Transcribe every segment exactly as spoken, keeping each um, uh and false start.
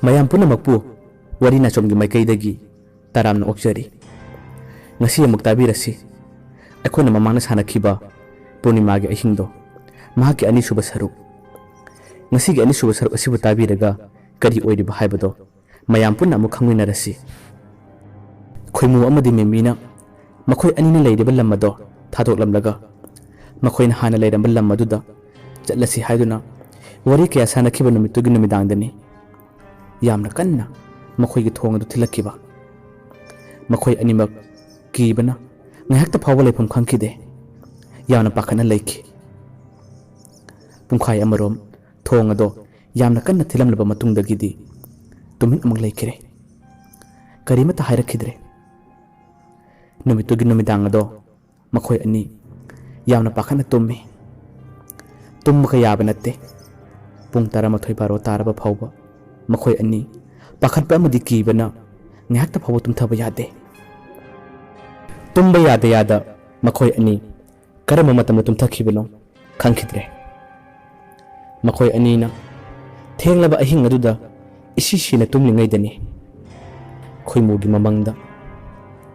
ꯃꯌꯥꯝ ꯄꯨꯝꯅꯃꯛꯄꯨ ꯋꯥꯔꯤ ꯅꯥꯆꯣꯝꯒꯤ ꯃꯥꯏꯀꯩꯗꯒꯤ ꯇꯔꯥꯝꯅ ꯑꯣꯛꯆꯔꯤ꯫ ꯉꯁꯤ ꯑꯃꯨꯛ ꯇꯥꯕꯤꯔꯁꯤ, ꯑꯩꯈꯣꯏꯅ ꯃꯃꯥꯡꯗ ꯁꯥꯟꯅꯈꯤꯕ ꯄꯨꯔꯅꯤꯃꯥꯒꯤ ꯑꯍꯤꯡꯗꯣ, ꯃꯍꯥꯛꯀꯤ ꯑꯅꯤꯁꯨꯕ ꯁꯔꯨꯛ꯫ ꯉꯁꯤꯒꯤ ꯑꯅꯤꯁꯨꯕ ꯁꯔꯨꯛ ꯑꯁꯤꯕꯨ ꯇꯥꯕꯤꯔꯒ ꯀꯔꯤ ꯑꯣꯏꯔꯤꯕ ꯍꯥꯏꯕꯗꯣ ꯃꯌꯥꯝ ꯄꯨꯟꯅ ꯑꯃꯨꯛ ꯈꯪꯃꯤꯟꯅꯔꯁꯤ꯫ ꯈꯣꯏꯃꯨ ꯑꯃꯗꯤ ꯃꯦꯝꯃꯤꯅ ꯃꯈꯣꯏ ꯑꯅꯤꯅ ꯂꯩꯔꯤꯕ ꯂꯝ ꯑꯗꯣ ꯊꯥꯗꯣꯛꯂꯝꯂꯒ, ꯃꯈꯣꯏꯅ ꯍꯥꯟꯅ ꯂꯩꯔꯝꯕ ꯂꯝ ꯑꯗꯨꯗ ꯆꯠꯂꯁꯤ ꯍꯥꯏꯗꯨꯅ ꯋꯥꯔꯤ ꯀꯌꯥ ꯁꯥꯟꯅꯈꯤꯕ ꯅꯨꯃꯤꯠꯇꯨꯒꯤ ꯅꯨꯃꯤꯗꯥꯡꯗꯅꯤ ꯌꯥꯝꯅ ꯀꯟꯅ ꯃꯈꯣꯏꯒꯤ ꯊꯣꯡ ꯑꯗꯨ ꯊꯤꯜꯂꯛꯈꯤꯕ꯫ ꯃꯈꯣꯏ ꯑꯅꯤꯃꯛ ꯀꯤꯕꯅ ꯉꯥꯏꯍꯥꯛꯇ ꯐꯥꯎꯕ ꯂꯩꯐꯝ ꯈꯪꯈꯤꯗꯦ꯫ ꯌꯥꯝꯅ ꯄꯥꯈꯠꯅ ꯂꯩꯈꯤ꯫ ꯄꯨꯡꯈꯥꯏ ꯑꯃꯔꯣꯝ ꯊꯣꯡ ꯑꯗꯣ ꯌꯥꯝꯅ ꯀꯟꯅ ꯊꯤꯜꯂꯝꯂꯕ ꯃꯇꯨꯡꯗꯒꯤꯗꯤ ꯇꯨꯃꯤꯟ ꯑꯃꯨꯛ ꯂꯩꯈꯤꯔꯦ꯫ ꯀꯔꯤꯃꯠꯇ ꯍꯥꯏꯔꯛꯈꯤꯗ꯭ꯔꯦ꯫ ꯅꯨꯃꯤꯠꯇꯨꯒꯤ ꯅꯨꯃꯤꯗꯥꯡ ꯑꯗꯣ ꯃꯈꯣꯏ ꯑꯅꯤ ꯌꯥꯝꯅ ꯄꯥꯈꯠꯅ ꯇꯨꯝꯃꯤ꯫ ꯇꯨꯝꯕꯒ ꯌꯥꯕ ꯅꯠꯇꯦ꯫ ꯄꯨꯡ ꯇꯔꯥꯃꯥꯊꯣꯏ ꯕꯥꯔꯣ ꯇꯥꯔꯕ ꯐꯥꯎꯕ ꯃꯈꯣꯏ ꯑꯅꯤ ꯄꯥꯈꯠꯄ ꯑꯃꯗꯤ ꯀꯤꯕꯅ ꯉꯥꯏꯍꯥꯛꯇ ꯐꯥꯎꯕ ꯇꯨꯝꯊꯕ ꯌꯥꯗꯦ꯫ ꯇꯨꯝꯕ ꯌꯥꯗ ꯌꯥꯗ ꯃꯈꯣꯏ ꯑꯅꯤ ꯀꯔꯝꯕ ꯃꯇꯝꯗ ꯇꯨꯝꯊꯈꯤꯕꯅꯣ ꯈꯪꯈꯤꯗ꯭ꯔꯦ꯫ ꯃꯈꯣꯏ ꯑꯅꯤꯅ ꯊꯦꯡꯂꯕ ꯑꯍꯤꯡ ꯑꯗꯨꯗ ꯏꯁꯤ ꯁꯤꯅ ꯇꯨꯝꯂꯤꯉꯩꯗꯅꯤ ꯈꯣꯏꯃꯨꯒꯤ ꯃꯃꯪꯗ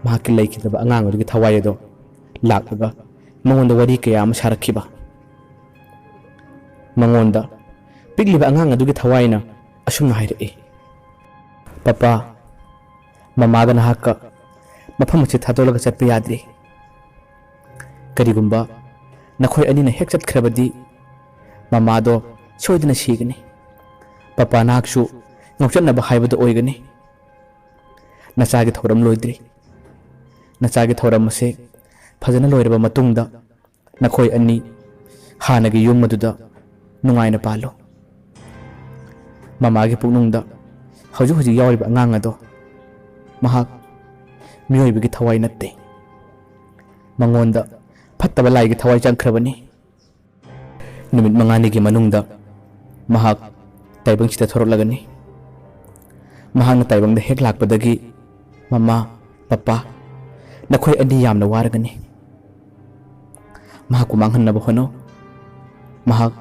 ꯃꯍꯥꯛꯀꯤ ꯂꯩꯈꯤꯗ꯭ꯔꯕ ꯑꯉꯥꯡ ꯑꯗꯨꯒꯤ ꯊꯋꯥꯏ ꯑꯗꯣ ꯂꯥꯛꯂꯒ ꯃꯉꯣꯟꯗ ꯋꯥꯔꯤ ꯀꯌꯥ ꯑꯃ ꯁꯥꯔꯛꯈꯤꯕ꯫ ꯃꯉꯣꯟꯗ ꯄꯤꯛꯂꯤꯕ ꯑꯉꯥꯡ ꯑꯗꯨꯒꯤ ꯊꯋꯥꯏꯅ ꯑꯁꯨꯝꯅ ꯍꯥꯏꯔꯛꯏ, "ꯄꯄꯥ, ꯃꯃꯥꯒ ꯅꯍꯥꯛꯀ ꯃꯐꯝ ꯑꯁꯤ ꯊꯥꯗꯣꯛꯂꯒ ꯆꯠꯄ ꯌꯥꯗ꯭ꯔꯤ꯫ ꯀꯔꯤꯒꯨꯝꯕ ꯅꯈꯣꯏ ꯑꯅꯤꯅ ꯍꯦꯛ ꯆꯠꯈ꯭ꯔꯕꯗꯤ ꯃꯃꯥꯗꯣ ꯁꯣꯏꯗꯅ ꯁꯤꯒꯅꯤ꯫ ꯄꯄꯥ ꯅꯍꯥꯛꯁꯨ ꯉꯥꯎꯆꯠꯅꯕ ꯍꯥꯏꯕꯗꯨ ꯑꯣꯏꯒꯅꯤ꯫ ꯅꯆꯥꯒꯤ ꯊꯧꯔꯝ ꯂꯣꯏꯗ꯭ꯔꯤ꯫ ꯅꯆꯥꯒꯤ ꯊꯧꯔꯝ ꯑꯁꯦ ꯐꯖꯅ ꯂꯣꯏꯔꯕ ꯃꯇꯨꯡꯗ ꯅꯈꯣꯏ ꯑꯅꯤ ꯍꯥꯟꯅꯒꯤ ꯌꯨꯝ ꯑꯗꯨꯗ ꯅꯨꯡꯉꯥꯏꯅ ꯄꯥꯜꯂꯨ꯫ ꯃꯃꯥꯒꯤ ꯄꯨꯛꯅꯨꯡꯗ ꯍꯧꯖꯤꯛ ꯍꯧꯖꯤꯛ ꯌꯥꯎꯔꯤꯕ ꯑꯉꯥꯡ ꯑꯗꯣ ꯃꯍꯥꯛ ꯃꯤꯑꯣꯏꯕꯒꯤ ꯊꯋꯥꯏ ꯅꯠꯇꯦ꯫ ꯃꯉꯣꯟꯗ ꯐꯠꯇꯕ ꯂꯥꯏꯒꯤ ꯊꯋꯥꯏ ꯆꯪꯈ꯭ꯔꯕꯅꯤ꯫" ꯅꯨꯃꯤꯠ ꯃꯉꯥꯅꯤꯒꯤ ꯃꯅꯨꯡꯗ ꯃꯍꯥꯛ ꯇꯥꯏꯕꯪꯁꯤꯗ ꯊꯣꯔꯛꯂꯒꯅꯤ꯫ ꯃꯍꯥꯛꯅ ꯇꯥꯏꯕꯪꯗ ꯍꯦꯛ ꯂꯥꯛꯄꯗꯒꯤ, "ꯃꯃꯥ, ꯄꯄꯥ, ꯅꯈꯣꯏ ꯑꯅꯤ ꯌꯥꯝꯅ ꯋꯥꯔꯒꯅꯤ꯫ ꯃꯍꯥꯛꯄꯨ ꯃꯥꯡꯍꯟꯅꯕ ꯍꯣꯠꯅꯧ꯫ ꯃꯍꯥꯛ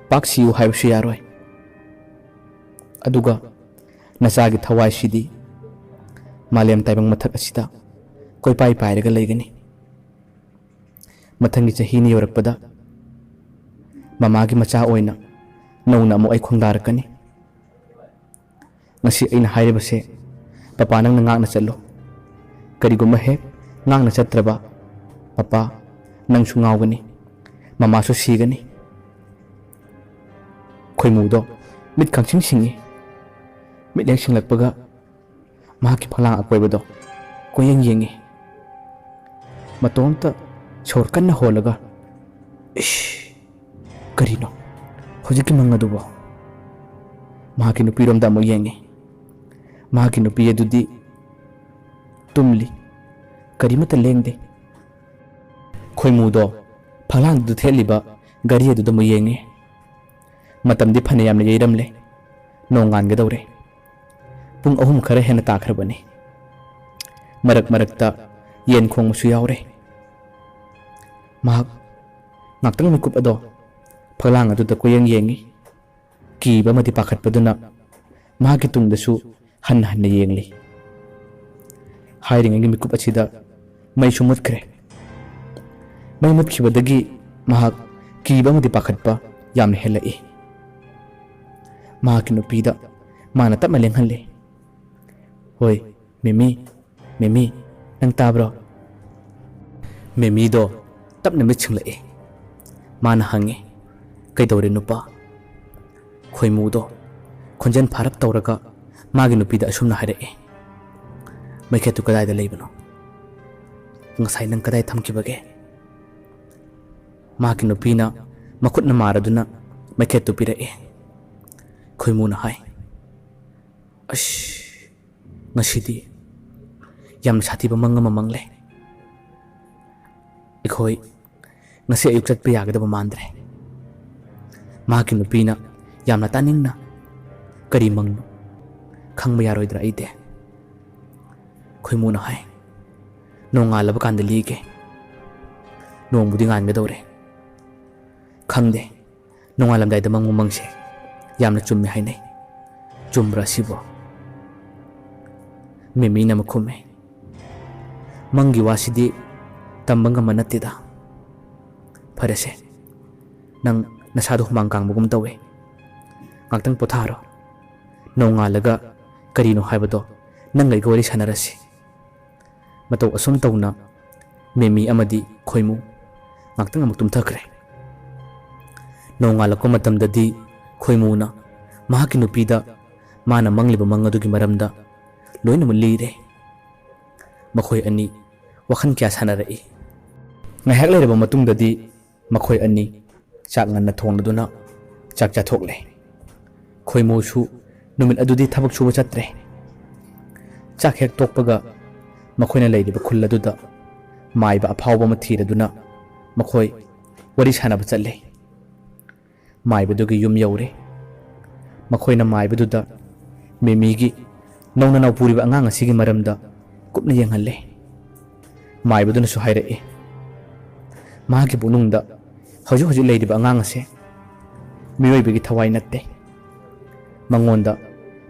ꯄꯥꯛ ꯁꯤꯌꯨ ꯍꯥꯏꯕꯁꯨ ꯌꯥꯔꯣꯏ꯫ ꯑꯗꯨꯒ ꯅꯆꯥꯒꯤ ꯊꯋꯥꯏꯁꯤꯗꯤ ꯃꯥꯂꯦꯝ ꯇꯥꯏꯕꯪ ꯃꯊꯛ ꯑꯁꯤꯗ ꯀꯣꯏꯄꯥꯏ ꯄꯥꯏꯔꯒ ꯂꯩꯒꯅꯤ꯫ ꯃꯊꯪꯒꯤ ꯆꯍꯤꯅ ꯌꯧꯔꯛꯄꯗ ꯃꯃꯥꯒꯤ ꯃꯆꯥ ꯑꯣꯏꯅ ꯅꯧꯅ ꯑꯃꯨꯛ ꯑꯩ ꯈꯣꯡꯗꯥꯔꯛꯀꯅꯤ꯫ ꯉꯁꯤ ꯑꯩꯅ ꯍꯥꯏꯔꯤꯕꯁꯦ ꯄꯄꯥ ꯅꯪꯅ ꯉꯥꯛꯅ ꯆꯠꯂꯨ꯫ ꯀꯔꯤꯒꯨꯝꯕ ꯍꯦꯛ ꯉꯥꯛꯅ ꯆꯠꯇ꯭ꯔꯕ ꯄꯄꯥ ꯅꯪꯁꯨ ꯉꯥꯎꯒꯅꯤ, ꯃꯃꯥꯁꯨ ꯁꯤꯒꯅꯤ꯫ ꯈꯣꯏꯃꯨꯗꯣ ꯃꯤꯠ ꯈꯪꯁꯤꯡ ꯁꯤꯡꯏ꯫ ꯃꯤꯠ ꯍꯦꯛ ꯁꯤꯡꯂꯛꯄꯒ ꯃꯍꯥꯛꯀꯤ ꯐꯛꯂꯥꯡ ꯑꯀꯣꯏꯕꯗꯣ ꯀꯣꯏꯌꯦꯡ ꯌꯦꯡꯏ꯫ ꯃꯇꯣꯝꯇ ꯁꯣꯔ ꯀꯟꯅ ꯍꯣꯜꯂꯒ, "ꯏꯁ, ꯀꯔꯤꯅꯣ ꯍꯧꯖꯤꯛꯀꯤ ꯃꯪ ꯑꯗꯨꯕꯣ?" ꯃꯍꯥꯛꯀꯤ ꯅꯨꯄꯤꯔꯣꯝꯗ ꯑꯃꯨꯛ ꯌꯦꯡꯏ꯫ ꯃꯍꯥꯛꯀꯤ ꯅꯨꯄꯤ ꯑꯗꯨꯗꯤ ꯇꯨꯝꯂꯤ, ꯀꯔꯤꯃꯠꯇ ꯂꯦꯡꯗꯦ꯫ ꯈꯣꯏꯃꯨꯗꯣ ꯐꯛꯂꯥꯡꯗꯨꯗ ꯊꯦꯠꯂꯤꯕ ꯘꯔꯤ ꯑꯗꯨꯗ ꯑꯃꯨꯛ ꯌꯦꯡꯏ꯫ ꯃꯇꯝꯗꯤ ꯐꯅ ꯌꯥꯝꯅ ꯌꯩꯔꯝꯂꯦ꯫ ꯅꯣꯡꯉꯥꯟꯒꯗꯧꯔꯦ꯫ ꯄꯨꯡ ꯑꯍꯨꯝ ꯈꯔ ꯍꯦꯟꯅ ꯇꯥꯈ꯭ꯔꯕꯅꯤ꯫ ꯃꯔꯛ ꯃꯔꯛꯇ ꯌꯦꯟ ꯈꯣꯡꯕꯁꯨ ꯌꯥꯎꯔꯦ꯫ ꯃꯍꯥꯛ ꯉꯥꯛꯇꯪ ꯃꯤꯀꯨꯞ ꯑꯗꯣ ꯐꯛꯂꯥꯡ ꯑꯗꯨꯗ ꯀꯣꯏꯌꯦꯡ ꯌꯦꯡꯏ꯫ ꯀꯤꯕ ꯑꯃꯗꯤ ꯄꯥꯈꯠꯄꯗꯨꯅ ꯃꯍꯥꯛꯀꯤ ꯇꯨꯡꯗꯁꯨ ꯍꯟꯅ ꯍꯟꯅ ꯌꯦꯡꯂꯤ꯫ ꯍꯥꯏꯔꯤꯉꯩꯒꯤ ꯃꯤꯀꯨꯞ ꯑꯁꯤꯗ ꯃꯩꯁꯨ ꯃꯨꯠꯈ꯭ꯔꯦ꯫ ꯃꯩ ꯃꯨꯠꯈꯤꯕꯗꯒꯤ ꯃꯍꯥꯛ ꯀꯤꯕ ꯑꯃꯗꯤ ꯄꯥꯈꯠꯄ ꯌꯥꯝꯅ ꯍꯦꯜꯂꯛꯏ꯫ ꯃꯍꯥꯛꯀꯤ ꯅꯨꯄꯤꯗ ꯃꯥꯅ ꯇꯞꯅ ꯂꯦꯡꯍꯜꯂꯤ꯫ "ꯍꯣꯏ, ꯃꯤꯃꯤ, ꯃꯤꯃꯤ, ꯅꯪ ꯇꯥꯕ꯭ꯔꯣ?" ꯃꯤꯃꯤꯗꯣ ꯇꯞꯅ ꯃꯤꯠ ꯁꯤꯡꯂꯛꯏ꯫ ꯃꯥꯅ ꯍꯪꯉꯤ, "ꯀꯩꯗꯧꯔꯦ ꯅꯨꯄꯥ?" ꯈꯣꯏꯃꯨꯗꯣ ꯈꯣꯟꯖꯦꯜ ꯐꯥꯔꯞ ꯇꯧꯔꯒ ꯃꯥꯒꯤ ꯅꯨꯄꯤꯗ ꯑꯁꯨꯝꯅ ꯍꯥꯏꯔꯛꯏ, "ꯃꯩꯈꯦꯠꯇꯨ ꯀꯗꯥꯏꯗ ꯂꯩꯕꯅꯣ? ꯉꯁꯥꯏ ꯅꯪ ꯀꯗꯥꯏ ꯊꯝꯈꯤꯕꯒꯦ?" ꯃꯍꯥꯛꯀꯤ ꯅꯨꯄꯤꯅ ꯃꯈꯨꯠꯅ ꯃꯥꯔꯗꯨꯅ ꯃꯩꯈꯦꯠꯇꯨ ꯄꯤꯔꯛꯏ꯫ ꯈꯣꯏꯃꯨꯅ ꯍꯥꯏ, "ꯑꯁ, ꯉꯁꯤꯗꯤ ꯌꯥꯝꯅ ꯁꯥꯊꯤꯕ ꯃꯪ ꯑꯃ ꯃꯪꯂꯦ꯫ ꯑꯩꯈꯣꯏ ꯉꯁꯤ ꯑꯌꯨꯛ ꯆꯠꯄ ꯌꯥꯒꯗꯕ ꯃꯥꯟꯗ꯭ꯔꯦ꯫" ꯃꯍꯥꯛꯀꯤ ꯅꯨꯄꯤꯅ ꯌꯥꯝꯅ ꯇꯥꯅꯤꯡꯅ, "ꯀꯔꯤ ꯃꯪꯅꯣ? ꯈꯪꯕ ꯌꯥꯔꯣꯏꯗ꯭ꯔꯥ ꯑꯩꯗꯤ?" ꯈꯣꯏꯃꯨꯅ ꯍꯥꯏ, "ꯅꯣꯡꯉꯥꯜꯂꯕ ꯀꯥꯟꯗ ꯂꯤꯒꯦ꯫ ꯅꯣꯡꯕꯨꯗꯤ ꯉꯥꯟꯒꯗꯧꯔꯦ꯫ ꯈꯪꯗꯦ, ꯅꯣꯡꯉꯥꯜꯂꯝꯗꯥꯏꯗ ꯃꯪꯕ ꯃꯪꯁꯦ ꯌꯥꯝꯅ ꯆꯨꯝꯃꯦ ꯍꯥꯏꯅꯩ꯫ ꯆꯨꯝꯕ꯭ꯔꯥ ꯑꯁꯤꯕꯣ?" ꯃꯦꯃꯤꯅ ꯑꯃꯨꯛ ꯈꯨꯝꯃꯦ, "ꯃꯪꯒꯤ ꯋꯥꯁꯤꯗꯤ ꯇꯝꯕ ꯉꯝꯕ ꯅꯠꯇꯦꯗ꯫ ꯐꯔꯦꯁꯦ, ꯅꯪ ꯅꯁꯥꯗꯣ ꯍꯨꯃꯥꯡ ꯀꯥꯡꯕꯒꯨꯝ ꯇꯧꯋꯦ꯫ ꯉꯥꯛꯇꯪ ꯄꯣꯊꯥꯔꯣ꯫ ꯅꯣꯡꯉꯥꯜꯂꯒ ꯀꯔꯤꯅꯣ ꯍꯥꯏꯕꯗꯣ ꯅꯪꯒ ꯑꯩꯒ ꯋꯥꯔꯤ ꯁꯥꯟꯅꯔꯁꯤ꯫" ꯃꯇꯧ ꯑꯁꯨꯝ ꯇꯧꯅ ꯃꯦꯃꯤ ꯑꯃꯗꯤ ꯈꯣꯏꯃꯨ ꯉꯥꯛꯇꯪ ꯑꯃꯨꯛ ꯇꯨꯝꯊꯈ꯭ꯔꯦ꯫ ꯅꯣꯡꯉꯥꯜꯂꯛꯄ ꯃꯇꯝꯗꯗꯤ ꯈꯣꯏꯃꯨꯅ ꯃꯍꯥꯛꯀꯤ ꯅꯨꯄꯤꯗ ꯃꯥꯅ ꯃꯪꯂꯤꯕ ꯃꯪ ꯑꯗꯨꯒꯤ ꯃꯔꯝꯗ ꯂꯣꯏꯅꯃꯛ ꯂꯤꯔꯦ꯫ ꯃꯈꯣꯏ ꯑꯅꯤ ꯋꯥꯈꯜ ꯀꯌꯥ ꯁꯥꯟꯅꯔꯛꯏ꯫ ꯉꯥꯏꯍꯥꯛ ꯂꯩꯔꯕ ꯃꯇꯨꯡꯗꯗꯤ ꯃꯈꯣꯏ ꯑꯅꯤ ꯆꯥꯛ ꯉꯟꯅ ꯊꯣꯡꯂꯗꯨꯅ ꯆꯥꯛ ꯆꯥꯊꯣꯛꯂꯦ꯫ ꯈꯣꯏꯃꯨꯁꯨ ꯅꯨꯃꯤꯠ ꯑꯗꯨꯗꯤ ꯊꯕꯛ ꯁꯨꯕ ꯆꯠꯇ꯭ꯔꯦ꯫ ꯆꯥꯛ ꯍꯦꯛ ꯇꯣꯛꯄꯒ ꯃꯈꯣꯏꯅ ꯂꯩꯔꯤꯕ ꯈꯨꯜ ꯑꯗꯨꯗ ꯃꯥꯏꯕ ꯑꯐꯥꯎꯕ ꯑꯃ ꯊꯤꯔꯗꯨꯅ ꯃꯈꯣꯏ ꯋꯥꯔꯤ ꯁꯥꯟꯅꯕ ꯆꯠꯂꯦ꯫ ꯃꯥꯏꯕꯗꯨꯒꯤ ꯌꯨꯝ ꯌꯧꯔꯦ꯫ ꯃꯈꯣꯏꯅ ꯃꯥꯏꯕꯗꯨꯗ ꯃꯦꯃꯤꯒꯤ ꯅꯧꯅ ꯅꯧꯄꯨꯔꯤꯕ ꯑꯉꯥꯡ ꯑꯁꯤꯒꯤ ꯃꯔꯝꯗ ꯀꯨꯞꯅ ꯌꯦꯡꯍꯜꯂꯦ꯫ ꯃꯥꯏꯕꯗꯨꯅꯁꯨ ꯍꯥꯏꯔꯛꯏ, ꯃꯍꯥꯛꯀꯤ ꯄꯨꯛꯅꯨꯡꯗ ꯍꯧꯖꯤꯛ ꯍꯧꯖꯤꯛ ꯂꯩꯔꯤꯕ ꯑꯉꯥꯡ ꯑꯁꯦ ꯃꯤꯑꯣꯏꯕꯒꯤ ꯊꯋꯥꯏ ꯅꯠꯇꯦ, ꯃꯉꯣꯟꯗ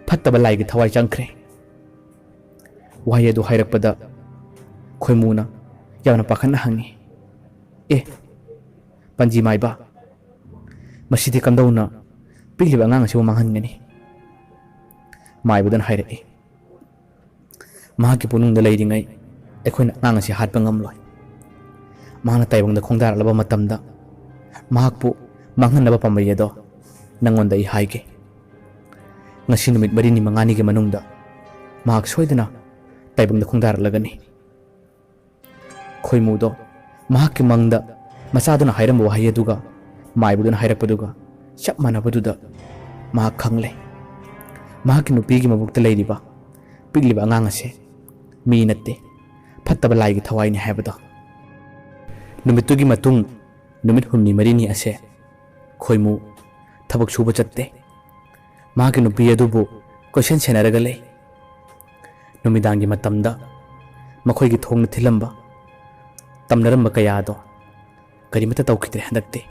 ꯐꯠꯇꯕ ꯂꯥꯏꯒꯤ ꯊꯋꯥꯏ ꯆꯪꯈ꯭ꯔꯦ꯫ ꯋꯥꯍꯩ ꯑꯗꯨ ꯍꯥꯏꯔꯛꯄꯗ ꯈꯣꯏꯃꯨꯅ ꯌꯥꯝꯅ ꯄꯥꯈꯠꯅ ꯍꯪꯉꯤ, "ꯑꯦ, ꯄꯟꯖꯤ ꯃꯥꯏꯕ, ꯃꯁꯤꯗꯤ ꯀꯝꯗꯧꯅ ꯄꯤꯛꯂꯤꯕ ꯑꯉꯥꯡ ꯑꯁꯤꯕꯨ ꯃꯥꯡꯍꯟꯒꯅꯤ?" ꯃꯥꯏꯕꯗꯨꯅ ꯍꯥꯏꯔꯛꯏ, "ꯃꯍꯥꯛꯀꯤ ꯄꯨꯛꯅꯨꯡꯗ ꯂꯩꯔꯤꯉꯩ ꯑꯩꯈꯣꯏꯅ ꯑꯉꯥꯡ ꯑꯁꯤ ꯍꯥꯠꯄ ꯉꯝꯂꯣꯏ꯫ ꯃꯍꯥꯛꯅ ꯇꯥꯏꯕꯪꯗ ꯈꯣꯡꯗꯥꯔꯛꯂꯕ ꯃꯇꯝꯗ ꯃꯍꯥꯛꯄꯨ ꯃꯥꯡꯍꯟꯅꯕ ꯄꯥꯝꯕꯩ ꯑꯗꯣ ꯅꯪꯉꯣꯟꯗ ꯑꯩ ꯍꯥꯏꯒꯦ꯫ ꯉꯁꯤ ꯅꯨꯃꯤꯠ ꯃꯔꯤꯅꯤ ꯃꯉꯥꯅꯤꯒꯤ ꯃꯅꯨꯡꯗ ꯃꯍꯥꯛ ꯁꯣꯏꯗꯅ ꯇꯥꯏꯕꯪꯗ ꯈꯣꯡꯗꯥꯔꯛꯂꯒꯅꯤ꯫" ꯈꯣꯏꯃꯨꯗꯣ ꯃꯍꯥꯛꯀꯤ ꯃꯪꯗ ꯃꯆꯥꯗꯨꯅ ꯍꯥꯏꯔꯝꯕ ꯋꯥꯍꯩ ꯑꯗꯨꯒ ꯃꯥꯏꯕꯗꯨꯅ ꯍꯥꯏꯔꯛꯄꯗꯨꯒ ꯆꯞ ꯃꯥꯟꯅꯕꯗꯨꯗ ꯃꯍꯥꯛ ꯈꯪꯂꯦ꯫ ꯃꯍꯥꯛꯀꯤ ꯅꯨꯄꯤꯒꯤ ꯃꯕꯨꯛꯇ ꯂꯩꯔꯤꯕ ꯄꯤꯛꯂꯤꯕ ꯑꯉꯥꯡ ꯑꯁꯦ ꯃꯤ ꯅꯠꯇꯦ, ꯐꯠꯇꯕ ꯂꯥꯏꯒꯤ ꯊꯋꯥꯏꯅꯤ ꯍꯥꯏꯕꯗꯣ꯫ ꯅꯨꯃꯤꯠꯇꯨꯒꯤ ꯃꯇꯨꯡ ꯅꯨꯃꯤꯠ ꯍꯨꯝꯅꯤ ꯃꯔꯤꯅꯤ ꯑꯁꯦ ꯈꯣꯏꯃꯨ ꯊꯕꯛ ꯁꯨꯕ ꯆꯠꯇꯦ꯫ ꯃꯍꯥꯛꯀꯤ ꯅꯨꯄꯤ ꯑꯗꯨꯕꯨ ꯀꯣꯏꯁꯦꯟ ꯁꯦꯟꯅꯔꯒ ꯂꯩ꯫ ꯅꯨꯃꯤꯗꯥꯡꯒꯤ ꯃꯇꯝꯗ ꯃꯈꯣꯏꯒꯤ ꯊꯣꯡꯅ ꯊꯤꯜꯂꯝꯕ, ꯇꯝꯅꯔꯝꯕ ꯀꯌꯥꯗꯣ ꯀꯔꯤꯃꯠꯇ ꯇꯧꯈꯤꯗ꯭ꯔꯦ ꯍꯟꯗꯛꯇꯤ꯫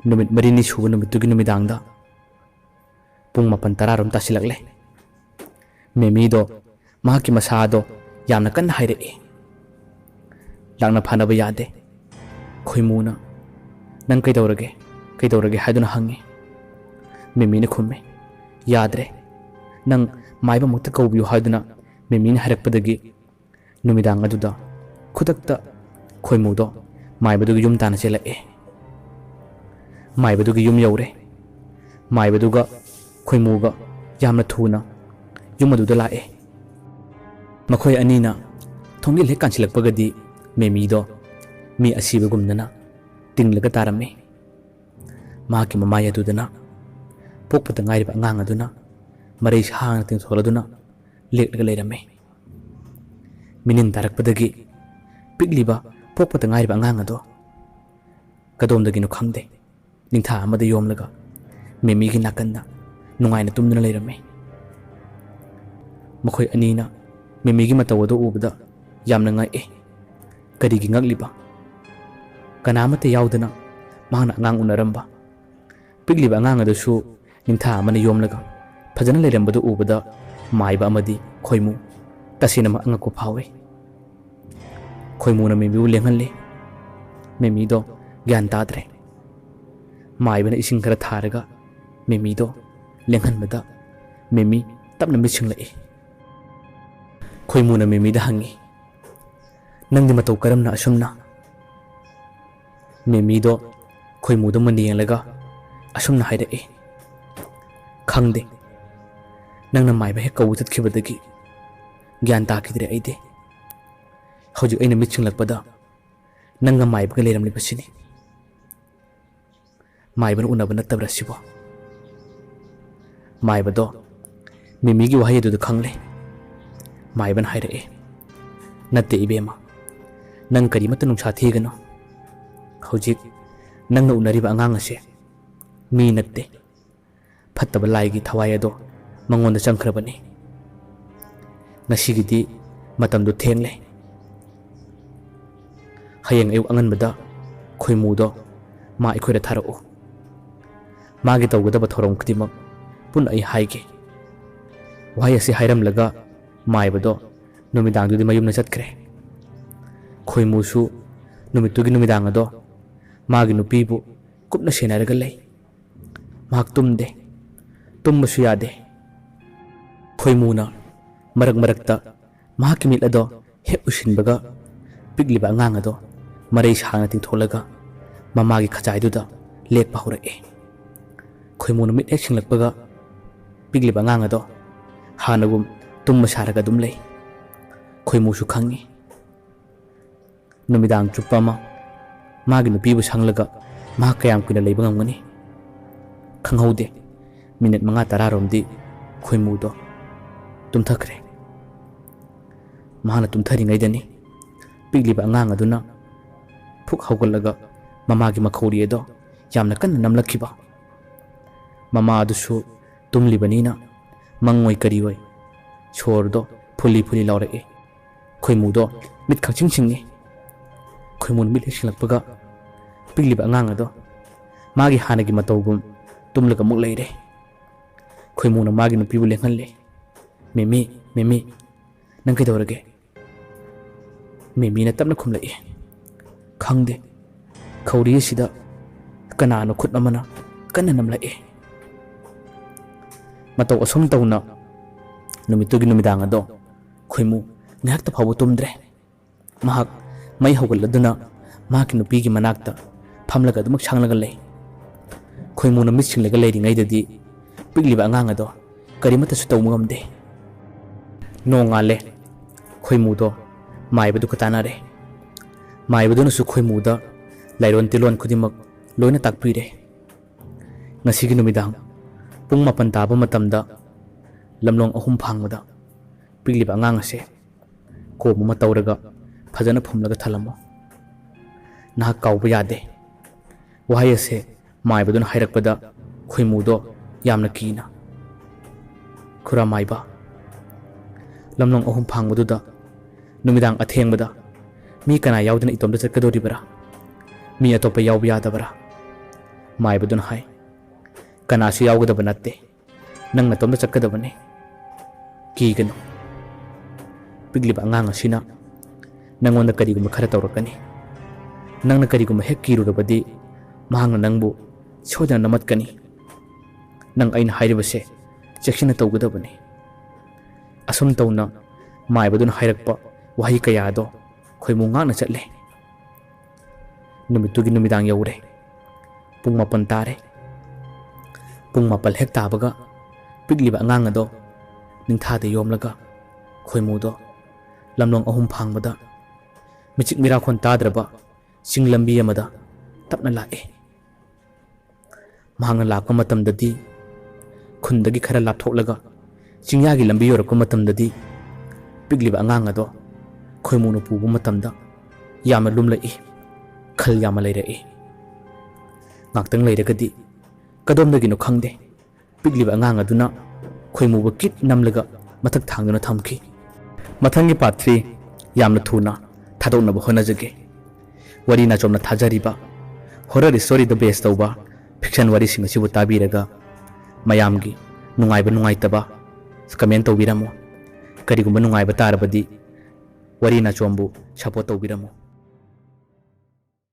ꯅꯨꯃꯤꯠ ꯃꯔꯤꯅꯤ ꯁꯨꯕ ꯅꯨꯃꯤꯠꯇꯨꯒꯤ ꯅꯨꯃꯤꯗꯥꯡꯗ ꯄꯨꯡ ꯃꯥꯄꯟ ꯇꯔꯥꯔꯣꯝ ꯇꯥꯁꯤꯜꯂꯛꯂꯦ꯫ ꯃꯦꯃꯤꯗꯣ ꯃꯍꯥꯛꯀꯤ ꯃꯁꯥꯗꯣ ꯌꯥꯝꯅ ꯀꯟꯅ ꯍꯥꯏꯔꯛꯏ꯫ ꯂꯥꯛꯅ ꯐꯥꯅꯕ ꯌꯥꯗꯦ꯫ ꯈꯣꯏꯃꯨꯅ, "ꯅꯪ ꯀꯩꯗꯧꯔꯒꯦ? ꯀꯩꯗꯧꯔꯒꯦ?" ꯍꯥꯏꯗꯨꯅ ꯍꯪꯉꯤ꯫ ꯃꯦꯃꯤꯅ ꯈꯨꯝꯃꯤ, "ꯌꯥꯗ꯭ꯔꯦ꯫ ꯅꯪ ꯃꯥꯏꯕ ꯑꯃꯨꯛꯇ ꯀꯧꯕꯤꯌꯨ" ꯍꯥꯏꯗꯨꯅ ꯃꯦꯃꯤꯅ ꯍꯥꯏꯔꯛꯄꯗꯒꯤ ꯅꯨꯃꯤꯗꯥꯡ ꯑꯗꯨꯗ ꯈꯨꯗꯛꯇ ꯈꯣꯏꯃꯨꯗꯣ ꯃꯥꯏꯕꯗꯨꯒꯤ ꯌꯨꯝ ꯇꯥꯟꯅ ꯆꯦꯜꯂꯛꯑꯦ꯫ ꯃꯥꯏꯕꯗꯨꯒꯤ ꯌꯨꯝ ꯌꯧꯔꯦ꯫ ꯃꯥꯏꯕꯗꯨꯒ ꯈꯣꯏꯃꯨꯒ ꯌꯥꯝꯅ ꯊꯨꯅ ꯌꯨꯝ ꯑꯗꯨꯗ ꯂꯥꯛꯑꯦ꯫ ꯃꯈꯣꯏ ꯑꯅꯤꯅ ꯊꯣꯡꯖꯤꯜ ꯍꯦꯛ ꯀꯥꯟꯁꯤꯜꯂꯛꯄꯒꯗꯤ ꯃꯦꯃꯤꯗꯣ ꯃꯤ ꯑꯁꯤꯕꯒꯨꯝꯗꯅ ꯇꯤꯡꯂꯒ ꯇꯥꯔꯝꯃꯤ꯫ ꯃꯍꯥꯛꯀꯤ ꯃꯃꯥꯏ ꯑꯗꯨꯗꯅ ꯄꯣꯛꯄꯇ ꯉꯥꯏꯔꯤꯕ ꯑꯉꯥꯡ ꯑꯗꯨꯅ ꯃꯔꯩ ꯁꯥꯡꯅ ꯇꯤꯡꯊꯣꯛꯂꯗꯨꯅ ꯂꯦꯛꯂꯒ ꯂꯩꯔꯝꯃꯤ꯫ ꯃꯤꯅꯤꯟ ꯇꯥꯔꯛꯄꯗꯒꯤ ꯄꯤꯛꯂꯤꯕ ꯄꯣꯛꯄꯇ ꯉꯥꯏꯔꯤꯕ ꯑꯉꯥꯡ ꯑꯗꯣ ꯀꯗꯣꯝꯗꯒꯤꯅꯣ ꯈꯪꯗꯦ, ꯅꯤꯡꯊꯥ ꯑꯃꯗ ꯌꯣꯝꯂꯒ ꯃꯦꯃꯤꯒꯤ ꯅꯥꯀꯟꯗ ꯅꯨꯡꯉꯥꯏꯅ ꯇꯨꯝꯗꯨꯅ ꯂꯩꯔꯝꯃꯤ꯫ ꯃꯈꯣꯏ ꯑꯅꯤꯅ ꯃꯦꯃꯤꯒꯤ ꯃꯇꯧ ꯑꯗꯨ ꯎꯕꯗ ꯌꯥꯝꯅ ꯉꯛꯏ꯫ ꯀꯔꯤꯒꯤ ꯉꯛꯂꯤꯕ? ꯀꯅꯥ ꯑꯃꯠꯇ ꯌꯥꯎꯗꯅ ꯃꯍꯥꯛꯅ ꯑꯉꯥꯡ ꯎꯅꯔꯝꯕ꯫ ꯄꯤꯛꯂꯤꯕ ꯑꯉꯥꯡ ꯑꯗꯨꯁꯨ ꯅꯤꯡꯊꯥ ꯑꯃꯅ ꯌꯣꯝꯂꯒ ꯐꯖꯅ ꯂꯩꯔꯝꯕꯗꯨ ꯎꯕꯗ ꯃꯥꯏꯕ ꯑꯃꯗꯤ ꯈꯣꯏꯃꯨ ꯇꯁꯦꯡꯅꯃꯛ ꯑꯉꯛꯄ ꯐꯥꯎꯏ꯫ ꯈꯣꯏꯃꯨꯅ ꯃꯦꯃꯤꯕꯨ ꯂꯦꯡꯍꯜꯂꯤ꯫ ꯃꯦꯃꯤꯗꯣ ꯒ꯭ꯌꯥꯟ ꯇꯥꯗ꯭ꯔꯦ꯫ ꯃꯥꯏꯕꯅ ꯏꯁꯤꯡ ꯈꯔ ꯊꯥꯔꯒ ꯃꯦꯃꯤꯗꯣ ꯂꯦꯡꯍꯟꯕꯗ ꯃꯦꯃꯤ ꯇꯞꯅ ꯃꯤꯠ ꯁꯤꯡꯂꯛꯏ꯫ ꯈꯣꯏꯃꯨꯅ ꯃꯦꯃꯤꯗ ꯍꯪꯉꯤ, "ꯅꯪꯗꯤ ꯃꯇꯧ ꯀꯔꯝꯅ ꯑꯁꯨꯝꯅ?" ꯃꯦꯃꯤꯗꯣ ꯈꯣꯏꯃꯨꯗꯣ ꯃꯨꯟꯅ ꯌꯦꯡꯂꯒ ꯑꯁꯨꯝꯅ ꯍꯥꯏꯔꯛꯏ, "ꯈꯪꯗꯦ꯫ ꯅꯪꯅ ꯃꯥꯏꯕ ꯍꯦꯛ ꯀꯧꯕ ꯆꯠꯈꯤꯕꯗꯒꯤ ꯒ꯭ꯌꯥꯟ ꯇꯥꯈꯤꯗ꯭ꯔꯦ ꯑꯩꯗꯤ꯫ ꯍꯧꯖꯤꯛ ꯑꯩꯅ ꯃꯤꯠ ꯁꯤꯡꯂꯛꯄꯗ ꯅꯪꯒ ꯃꯥꯏꯕꯒ ꯂꯩꯔꯝꯂꯤꯕꯁꯤꯅꯤ꯫ ꯃꯥꯏꯕꯅ ꯎꯅꯕ ꯅꯠꯇꯕ꯭ꯔꯥ ꯁꯤꯕꯣ?" ꯃꯥꯏꯕꯗꯣ ꯃꯦꯃꯤꯒꯤ ꯋꯥꯍꯩ ꯑꯗꯨꯗ ꯈꯪꯂꯦ꯫ ꯃꯥꯏꯕꯅ ꯍꯥꯏꯔꯛꯑꯦ, "ꯅꯠꯇꯦ ꯏꯕꯦꯝꯃ, ꯅꯪ ꯀꯔꯤꯃꯠꯇ ꯅꯨꯡꯁꯥ ꯊꯤꯒꯅꯨ꯫ ꯍꯧꯖꯤꯛ ꯅꯪꯅ ꯎꯅꯔꯤꯕ ꯑꯉꯥꯡ ꯑꯁꯦ ꯃꯤ ꯅꯠꯇꯦ꯫ ꯐꯠꯇꯕ ꯂꯥꯏꯒꯤ ꯊꯋꯥꯏ ꯑꯗꯣ ꯃꯉꯣꯟꯗ ꯆꯪꯈ꯭ꯔꯕꯅꯤ꯫ ꯉꯁꯤꯒꯤꯗꯤ ꯃꯇꯝꯗꯨ ꯊꯦꯡꯂꯦ꯫ ꯍꯌꯦꯡ ꯑꯌꯨꯛ ꯑꯉꯟꯕꯗ ꯈꯣꯏꯃꯨꯗꯣ ꯃꯥ ꯑꯩꯈꯣꯏꯗ ꯊꯥꯔꯛꯎ꯫ ꯃꯥꯒꯤ ꯇꯧꯒꯗꯕ ꯊꯧꯔꯝ ꯈꯨꯗꯤꯡꯃꯛ ꯄꯨꯟꯅ ꯑꯩ ꯍꯥꯏꯒꯦ꯫ ꯋꯥꯍꯩ ꯑꯁꯤ ꯍꯥꯏꯔꯝꯂꯒ ꯃꯥꯏꯕꯗꯣ ꯅꯨꯃꯤꯗꯥꯡꯗꯨꯗꯤ ꯃꯌꯨꯝꯗ ꯆꯠꯈ꯭ꯔꯦ꯫ ꯈꯣꯏꯃꯨꯁꯨ ꯅꯨꯃꯤꯠꯇꯨꯒꯤ ꯅꯨꯃꯤꯗꯥꯡ ꯑꯗꯣ ꯃꯥꯒꯤ ꯅꯨꯄꯤꯕꯨ ꯀꯨꯞꯅ ꯁꯦꯟꯅꯔꯒ ꯂꯩ꯫ ꯃꯍꯥꯛ ꯇꯨꯝꯗꯦ, ꯇꯨꯝꯕꯁꯨ ꯌꯥꯗꯦ꯫ ꯈꯣꯏꯃꯨꯅ ꯃꯔꯛ ꯃꯔꯛꯇ ꯃꯍꯥꯛꯀꯤ ꯃꯤꯠ ꯑꯗꯣ ꯍꯦꯛ ꯎꯏꯁꯤꯟꯕꯒ ꯄꯤꯛꯂꯤꯕ ꯑꯉꯥꯡ ꯑꯗꯣ ꯃꯔꯩ ꯁꯥꯡꯅ ꯇꯤꯡꯊꯣꯛꯂꯒ ꯃꯃꯥꯒꯤ ꯈꯖꯥꯏꯗꯨꯗ ꯂꯦꯛꯄ ꯍꯧꯔꯛꯑꯦ꯫ ꯈꯣꯏꯃꯨꯅ ꯃꯤꯠ ꯍꯦꯛ ꯁꯤꯡꯂꯛꯄꯒ ꯄꯤꯛꯂꯤꯕ ꯑꯉꯥꯡ ꯑꯗꯣ ꯍꯥꯟꯅꯒꯨꯝ ꯇꯨꯝꯕ ꯁꯥꯔꯒ ꯑꯗꯨꯝ ꯂꯩ꯫ ꯈꯣꯏꯃꯨꯁꯨ ꯈꯪꯉꯤ, ꯅꯨꯃꯤꯗꯥꯡ ꯆꯨꯞꯄ ꯑꯃ ꯃꯥꯒꯤ ꯅꯨꯄꯤꯕꯨ ꯁꯪꯂꯒ ꯃꯍꯥꯛ ꯀꯌꯥꯝ ꯀꯨꯏꯅ ꯂꯩꯕ ꯉꯝꯒꯅꯤ꯫ ꯈꯪꯍꯧꯗꯦ, ꯃꯤꯅꯤꯠ ꯃꯉꯥ ꯇꯔꯥꯔꯣꯝꯗꯤ ꯈꯣꯏꯃꯨꯗꯣ ꯇꯨꯝꯊꯈ꯭ꯔꯦ꯫ ꯃꯍꯥꯛꯅ ꯇꯨꯝꯊꯔꯤꯉꯩꯗꯅꯤ ꯄꯤꯛꯂꯤꯕ ꯑꯉꯥꯡ ꯑꯗꯨꯅ ꯐꯨꯛ ꯍꯧꯒꯠꯂꯒ ꯃꯃꯥꯒꯤ ꯃꯈꯧꯔꯤ ꯑꯗꯣ ꯌꯥꯝꯅ ꯀꯟꯅ ꯅꯝꯂꯛꯈꯤꯕ꯫ ꯃꯃꯥ ꯑꯗꯨꯁꯨ ꯇꯨꯝꯂꯤꯕꯅꯤꯅ ꯃꯪꯑꯣꯏ ꯀꯔꯤꯑꯣꯏ ꯁꯣꯔꯗꯣ ꯐꯨꯂꯤ ꯐꯨꯂꯤ ꯂꯥꯎꯔꯛꯏ꯫ ꯈꯣꯏꯃꯨꯗꯣ ꯃꯤꯠ ꯈꯪꯁꯤꯡ ꯁꯤꯡꯉꯤ꯫ ꯈꯣꯏꯃꯨꯅ ꯃꯤꯠ ꯍꯦꯛ ꯁꯤꯡꯂꯛꯄꯒ ꯄꯤꯛꯂꯤꯕ ꯑꯉꯥꯡ ꯑꯗꯣ ꯃꯥꯒꯤ ꯍꯥꯟꯅꯒꯤ ꯃꯇꯧꯒꯨꯝ ꯇꯨꯝꯂꯒ ꯑꯃꯨꯛ ꯂꯩꯔꯦ꯫ ꯈꯣꯏꯃꯨꯅ ꯃꯥꯒꯤ ꯅꯨꯄꯤꯕꯨ ꯂꯦꯡꯍꯜꯂꯦ꯫ "ꯃꯤꯃꯤ, ꯃꯤꯃꯤ, ꯅꯪ ꯀꯩꯗꯧꯔꯒꯦ?" ꯃꯤꯃꯤꯅ ꯇꯞꯅ ꯈꯨꯝꯂꯛꯏ, "ꯈꯪꯗꯦ, ꯈꯧꯔꯤ ꯑꯁꯤꯗ ꯀꯅꯥꯅꯣ ꯈꯨꯠ ꯑꯃꯅ ꯀꯟꯅ ꯅꯝꯂꯛꯏ꯫" ꯃꯇꯧ ꯑꯁꯨꯝ ꯇꯧꯅ ꯅꯨꯃꯤꯠꯇꯨꯒꯤ ꯅꯨꯃꯤꯗꯥꯡ ꯑꯗꯣ ꯈꯣꯏꯃꯨ ꯉꯥꯏꯍꯥꯛꯇ ꯐꯥꯎꯕ ꯇꯨꯝꯗ꯭ꯔꯦ꯫ ꯃꯍꯥꯛ ꯃꯩ ꯍꯧꯒꯠꯂꯗꯨꯅ ꯃꯍꯥꯛꯀꯤ ꯅꯨꯄꯤꯒꯤ ꯃꯅꯥꯛꯇ ꯐꯝꯂꯒ ꯑꯗꯨꯃꯛ ꯁꯪꯂꯒ ꯂꯩ꯫ ꯈꯣꯏꯃꯨꯅ ꯃꯤꯠ ꯁꯤꯡꯂꯒ ꯂꯩꯔꯤꯉꯩꯗꯗꯤ ꯄꯤꯛꯂꯤꯕ ꯑꯉꯥꯡ ꯑꯗꯣ ꯀꯔꯤꯃꯠꯇꯁꯨ ꯇꯧꯕ ꯉꯝꯗꯦ꯫ ꯅꯣꯡꯉꯥꯜꯂꯦ꯫ ꯈꯣꯏꯃꯨꯗꯣ ꯃꯥꯏꯕꯗꯨꯒ ꯇꯥꯟꯅꯔꯦ꯫ ꯃꯥꯏꯕꯗꯨꯅꯁꯨ ꯈꯣꯏꯃꯨꯗ ꯂꯥꯏꯔꯣꯟ ꯇꯤꯜꯂꯣꯟ ꯈꯨꯗꯤꯡꯃꯛ ꯂꯣꯏꯅ ꯇꯥꯛꯄꯤꯔꯦ꯫ ꯉꯁꯤꯒꯤ ꯅꯨꯃꯤꯗꯥꯡ ꯄꯨꯡ ꯃꯥꯄꯟ ꯇꯥꯕ ꯃꯇꯝꯗ ꯂꯝꯂꯣꯡ ꯑꯍꯨꯝ ꯐꯥꯡꯕꯗ ꯄꯤꯛꯂꯤꯕ ꯑꯉꯥꯡ ꯑꯁꯦ ꯀꯣꯝ ꯑꯃ ꯇꯧꯔꯒ ꯐꯖꯅ ꯐꯨꯝꯂꯒ ꯊꯜꯂꯝꯃꯣ꯫ ꯅꯍꯥꯛ ꯀꯥꯎꯕ ꯌꯥꯗꯦ꯫ ꯋꯥꯍꯩ ꯑꯁꯦ ꯃꯥꯏꯕꯗꯨꯅ ꯍꯥꯏꯔꯛꯄꯗ ꯈꯣꯏꯃꯨꯗꯣ ꯌꯥꯝꯅ ꯀꯤꯅ, "ꯈꯨꯔꯥ ꯃꯥꯏꯕ, ꯂꯝꯂꯣꯡ ꯑꯍꯨꯝ ꯐꯥꯡꯕꯗꯨꯗ ꯅꯨꯃꯤꯗꯥꯡ ꯑꯊꯦꯡꯕꯗ ꯃꯤ ꯀꯅꯥ ꯌꯥꯎꯗꯅ ꯏꯇꯣꯝꯇ ꯆꯠꯀꯗꯧꯔꯤꯕꯔꯥ? ꯃꯤ ꯑꯇꯣꯞꯄ ꯌꯥꯎꯕ ꯌꯥꯗꯕꯔꯥ?" ꯃꯥꯏꯕꯗꯨꯅ ꯍꯥꯏ, "ꯀꯅꯥꯁꯨ ꯌꯥꯎꯒꯗꯕ ꯅꯠꯇꯦ, ꯅꯪ ꯅꯇꯣꯝꯇ ꯆꯠꯀꯗꯕꯅꯤ꯫ ꯀꯤꯒꯅꯨ꯫ ꯄꯤꯛꯂꯤꯕ ꯑꯉꯥꯡ ꯑꯁꯤꯅ ꯅꯪꯉꯣꯟꯗ ꯀꯔꯤꯒꯨꯝꯕ ꯈꯔ ꯇꯧꯔꯛꯀꯅꯤ꯫ ꯅꯪꯅ ꯀꯔꯤꯒꯨꯝꯕ ꯍꯦꯛ ꯀꯤꯔꯨꯔꯕꯗꯤ ꯃꯍꯥꯛꯅ ꯅꯪꯕꯨ ꯁꯣꯏꯗꯅ ꯅꯝꯃꯠꯀꯅꯤ꯫ ꯅꯪ ꯑꯩꯅ ꯍꯥꯏꯔꯤꯕꯁꯦ ꯆꯦꯛꯁꯤꯟꯅ ꯇꯧꯒꯗꯕꯅꯤ꯫ ꯑꯁꯨꯝ ꯇꯧꯅ ꯃꯥꯏꯕꯗꯨꯅ ꯍꯥꯏꯔꯛꯄ ꯋꯥꯍꯩ ꯀꯌꯥ ꯑꯗꯣ ꯈꯣꯏꯃꯨ ꯉꯥꯛꯅ ꯆꯠꯂꯦ꯫ ꯅꯨꯃꯤꯠꯇꯨꯒꯤ ꯅꯨꯃꯤꯗꯥꯡ ꯌꯧꯔꯦ꯫ ꯄꯨꯡ ꯃꯥꯄꯟ ꯇꯥꯔꯦ꯫ ꯄꯨꯡ ꯃꯥꯄꯜ ꯍꯦꯛ ꯇꯥꯕꯒ ꯄꯤꯛꯂꯤꯕ ꯑꯉꯥꯡ ꯑꯗꯣ ꯅꯤꯡꯊꯥꯗ ꯌꯣꯝꯂꯒ ꯈꯣꯏꯃꯨꯗꯣ ꯂꯝꯂꯣꯡ ꯑꯍꯨꯝ ꯐꯥꯡꯕꯗ ꯃꯤꯆꯤꯛ ꯃꯤꯔꯥꯈꯣꯟ ꯇꯥꯗ꯭ꯔꯕ ꯆꯤꯡ ꯂꯝꯕꯤ ꯑꯃꯗ ꯇꯞꯅ ꯂꯥꯛꯑꯦ꯫ ꯃꯍꯥꯛꯅ ꯂꯥꯛꯄ ꯃꯇꯝꯗꯗꯤ ꯈꯨꯟꯗꯒꯤ ꯈꯔ ꯂꯥꯞꯊꯣꯛꯂꯒ ꯆꯤꯡꯌꯥꯒꯤ ꯂꯝꯕꯤ ꯌꯧꯔꯛꯄ ꯃꯇꯝꯗꯗꯤ ꯄꯤꯛꯂꯤꯕ ꯑꯉꯥꯡ ꯑꯗꯣ ꯈꯣꯏꯃꯨꯅ ꯄꯨꯕ ꯃꯇꯝꯗ ꯌꯥꯝꯅ ꯂꯨꯝꯂꯛꯏ, ꯈꯜ ꯌꯥꯝꯅ ꯂꯩꯔꯛꯏ꯫ ꯉꯥꯛꯇꯪ ꯂꯩꯔꯒꯗꯤ ꯀꯗꯣꯝꯗꯒꯤꯅꯣ ꯈꯪꯗꯦ, ꯄꯤꯛꯂꯤꯕ ꯑꯉꯥꯡ ꯑꯗꯨꯅ ꯈꯣꯏꯃꯨꯕ ꯀꯤꯠ ꯅꯝꯂꯒ ꯃꯊꯛ ꯊꯥꯡꯗꯨꯅ ꯊꯝꯈꯤ꯫ ꯃꯊꯪꯒꯤ part three ꯌꯥꯝꯅ ꯊꯨꯅ ꯊꯥꯗꯣꯛꯅꯕ ꯍꯣꯠꯅꯖꯒꯦ꯫ ꯋꯥꯔꯤ ꯅꯥꯆꯣꯝꯅ ꯊꯥꯖꯔꯤꯕ horror storyꯗ base ꯇꯧꯕ fiction ꯋꯥꯔꯤꯁꯤꯡ ꯑꯁꯤꯕꯨ ꯇꯥꯕꯤꯔꯒ ꯃꯌꯥꯝꯒꯤ ꯅꯨꯡꯉꯥꯏꯕ ꯅꯨꯡꯉꯥꯏꯇꯕ comment ꯇꯧꯕꯤꯔꯝꯃꯨ꯫ ꯀꯔꯤꯒꯨꯝꯕ ꯅꯨꯡꯉꯥꯏꯕ ꯇꯥꯔꯕꯗꯤ ꯋꯥꯔꯤ ꯅꯥꯆꯣꯝꯕꯨ support ꯇꯧꯕꯤꯔꯝꯃꯨ꯫